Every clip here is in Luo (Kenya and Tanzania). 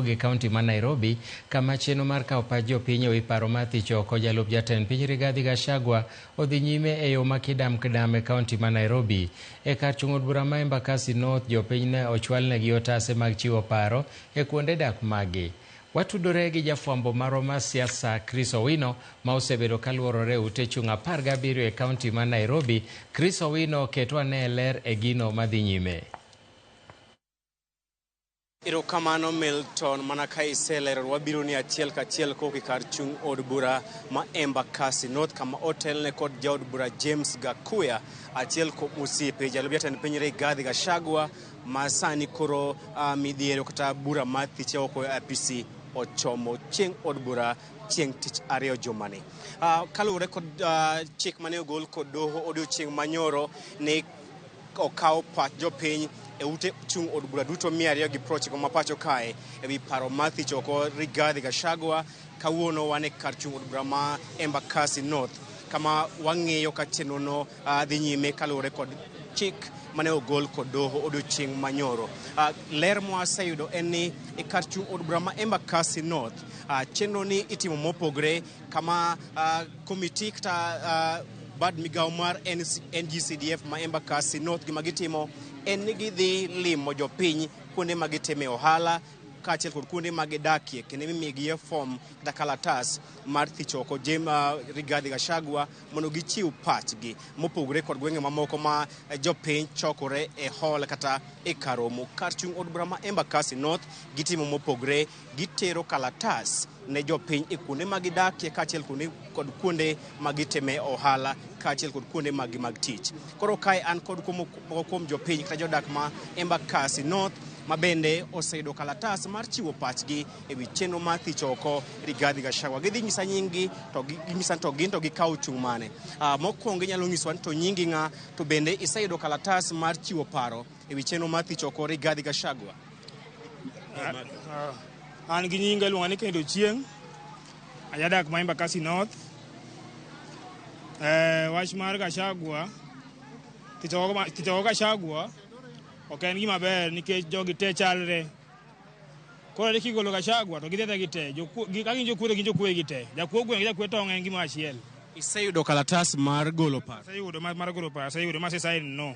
E kaunti ma Nairobi, kama chenro mar kawo pach jopiny e wi paro mar thich oko jalup jatend piny Rigathi Gachagua odhi nyime e yo ma kidam kidam e kaunti ma Nairobi. E kar chung' od bura ma Embakasi North, jopiny ne ochwalnegi otase mag chiwo paro e kuonde dak maggi. Watudore gi jafwambo marwa mar siasa Chris Owino ma osebedo kaluorore e ute chung' 17 e kaunti ma Nairobi. Chris Owino, ketwa ne ler e gino madhi nyime. Erokamano Milton, mana ka iselero wabiro ni achiel kachiel kowuok e kar chung' od bura ma Embakasi North, kama otelne kod jaod bura James Gakuya, achiel kuom osiepe jalup jatend piny Rigathi Gachagua, ma sani koro midhiero kata bura mar thiche oko e apisi ochomo chieng' od bura chieng' tich ariyo jumani. Kaluwore kod chik mane ogol kod doho odiochieng' manyoro ni okaw pach jopiny e ute chung' od bura duto 290 ma pacho kae ewi paro mar thich oko Rigathi Gachagua. Kawuono wan e kar chung' od bura ma Embakasi North, kama wang'iyo ka chenro no dhi nyime kaluwore kod chik mane ogol kod doho odiochieng' manyoro. Ler mwaseyudo en ni e kar chung' od bura ma Embakasi North, chenro ni itimo mopogre, kama komiti kata bad migawo mar NGCDF ma Embakasi North gima gitimo en ni gidhi limo jopiny kuonde ma gitime ohala kaachiel kod kuonde ma gidakie, kendo imiyogi form kata kalatas mar thich oko James Rigathi Gachagua mondo gichiw pachgi, mopogore kod gwenge mamoko ma jopiny chokore e hall kata e kar romo. Kar chung' od bura ma Embakasi North gitimo mopogre, gitero kalatas ne jopiny e kuonde ma gidakie kaachiel kod kuonde ma gitime ohala kaachiel kod kuonde maggi mag tich. Koro kae an kod moko kuom jopiny kata jodak ma Embakasi North ma bende oseyudo kalatas mar chiwo pachgi e wi chenro mar thich oko Rigathi Gachagua. Gidhi nyisa nying-gi to ginyisa to gin to gikawo chung' mane. Mokwongo inyalo nyisowa ni to nyingi ng'a, to bende iseyudo kalatas mar chiwo paro e wi chenro mar thich oko Rigathi Gachagua? An gi nyinga iluonga ni Kendo Chieng', ajadak ma Embakasi North. Wach mar Gachagua, thich oko Gachagua ok en gima ber nikech jogi te chalre. Koro ni kigolo Gachagua to gidhi gi te. Ka gin jokuoge, gin jokuoge gi te. Jakuo gweng' gi jakuo tong' en gima achiel. Iseyudo kalatas mar golo paro? Aseyudo mar golo paro, aseyudo ma sign no.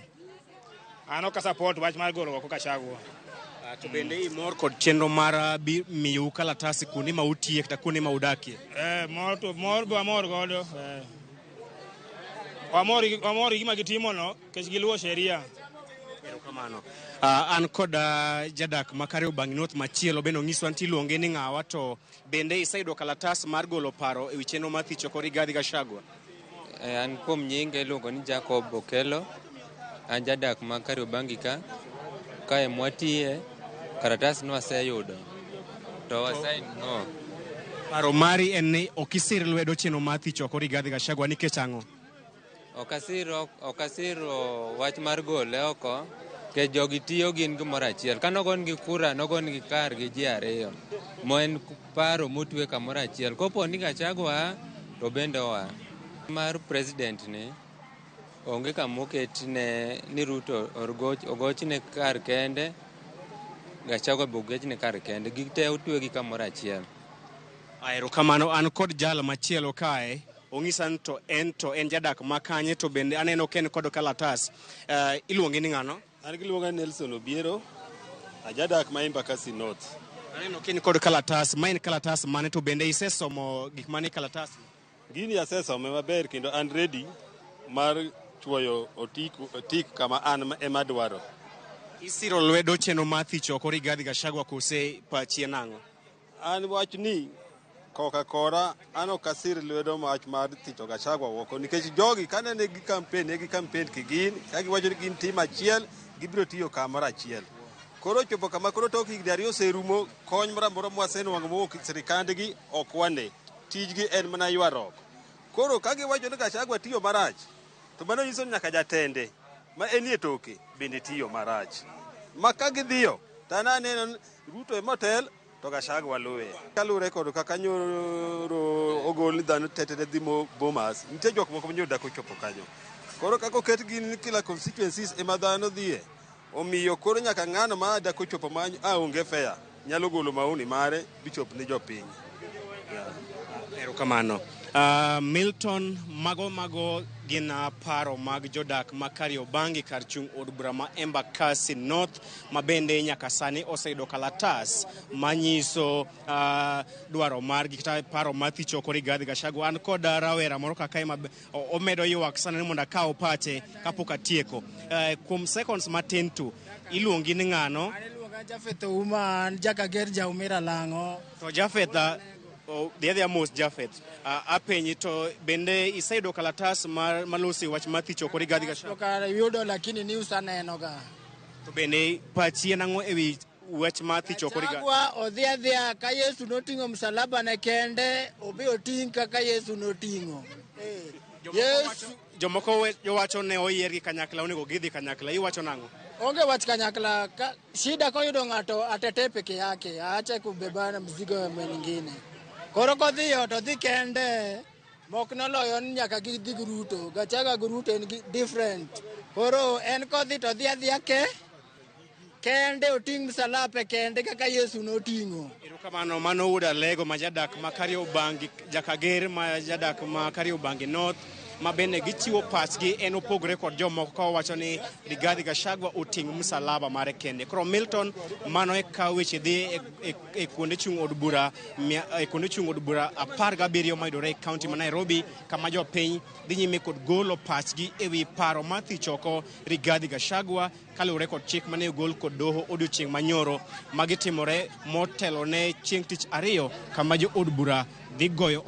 An ok support wach mar golo oko Gachagua. To bende imor kod chenro mar miyou kalatas kuonde ma utiye kata kuonde ma udakie? Mor to mor be wamor godo. Wamor gi gima gitimono nikech giluwo sheria. Erokamano. An kod jadak ma Kariobangi North machielo bende onyiswa ni iluonge ni ng'awa, to bende iseyudo kalatas mar golo paro e wi chenro mar thich oko Rigathi Gachagua? An kuom nyinga iluongo ni Jacob Okelo, an jadak ma Kariobangi ka, kae mwatiye, karatas nwaseyudo to wasign no. Paro mari en ni ok isir lwedo chenro mar thich oko Rigathi Gachagua nikech ang'o? Ok asiro wach mar gole oko, nikech jogi tiyo gin gimoro achiel. Ka nogonegi kura, nogonegi kargi ji ariyo, mo en paro motwe kamoro achiel. Kopo ni Gachagua a, to bende oa. Mar president ni, onge kama oketne ni Ruto ogochne kar kende, Gachagua be ogochne kar kende. Gite otwegi kamoro achiel. Erokamano. An kod jal machielo kae, onyisa ni to en jadak ma kanye, to bende aneno ka en kod kalatas. Iluonge ni ng'ano? An giluonga Nelson Obiero, ajadak ma Embakasi North. Aneno ka in kod kalatas, ma en kalatas mane, to bende isesomo gik mane kalatas? Gini asesome maber kendo an ready mar chuoyo otik kama an ema dwaro. Isiro lwedo chenro mar thich oko Rigathi Gachagua kose pachi en ang'o? An wach ni koka kora an ok asir lwedo wach mar thicho Gachagua oko, nikech jogi kane ne gi campaign, ne gi campaign kigin ka giwacho ni gin tim achiel, gibiro tiyo kamoro achiel. Koro chopo kama koro tok higni ariyo oserumo, kony moro amora mwasenwang'o mowuok e sirikandgi ok wane. Tijgi en mana ywaruok. Koro ka giwacho ni Gachagua tiyo marach, to mano nyiso ni nyaka jatende ma enie toke bende tiyo marach. Ma ka gidhiyo, to an aneno ni Ruto ema otel to Gachagua luwe. Kaluwore kod kaka nyoro ogol ni dhano tete dhi Bomas, nitie jok moko ma nyoro dak ochopo kanyo. Koro kaka oket gini ni kila constituencies ema dhano dhiye, omiyo koro nyaka ng'ano ma dak ochopo ma onge fair. nyalo golo maoni mare bichop ne jopiny. Erokamano. Milton, mago gin paro mag jodak ma Kariobangi kar chung' od bura ma Embakasi North, ma bende nyaka sani oseyudo kalatas manyiso dwaro margi kata paro mar thicho oko Rigathi Gachagua. An kod rawera moro kaka ma omedo ywak sana ni mondo akaw pache kapok atieko. Kuom seconds matin tu, iluongi ni ng'ano? An iluonga Jafeth Ouma, an jakager Jaumira Lang'o. To Jafeth, dhi adhiya mos Jafeth. Apenji to bende iseyudo kalatas mar malosi wach mar thicho oko Rigathi Gachagua? Pok ayudo lakini news aneno ga. To bende pachi en ang'o ewi wach mar thicho oko Rigathi? Gachagua odhi adhiya ka Yesu noting'o msalaba ne kende, obi oting' kaka Yesu noting'o. Yesu Jomoko jowacho ne oyier gi kanyakla, onego gidhi kanyakla. Iwacho nang'o? Onge wach kanyakla ka, shida koyudo ng'ato atetee peke yake, aache kubebana mzigo ya mwingine. Koro kodhiyo to dhi kende, mok noloyo ni nyaka gidhi gi Ruto. Gachagua gi Ruto en gi different. Koro en kodhi to dhi adhiya ke kende, oting' msalape kende kaka Yesu noting'o. Erokamano, mano wuod Alego ma jadak ma Kariobangi, Jakager ma jadak ma Kariobangi North, ma bende gichiwo pachgi en opogore kod jomoko ka owacho ni Rigathi Gachagua oting' msalaba mare kende. Koro Milton, mano e ka weche dhi e kuonde chung' od bura e kuonde chung' od bura 17 mayudore e kaunti ma Nairobi, kama jopiny dhi nyime kod golo pachgi ewi paro mar thicho oko Rigathi Gachagua kaluwore kod chik mane ogol kod doho odiochieng' manyoro. Magi timore motelo ne chieng' tich ariyo kama jo od bura dhi goyo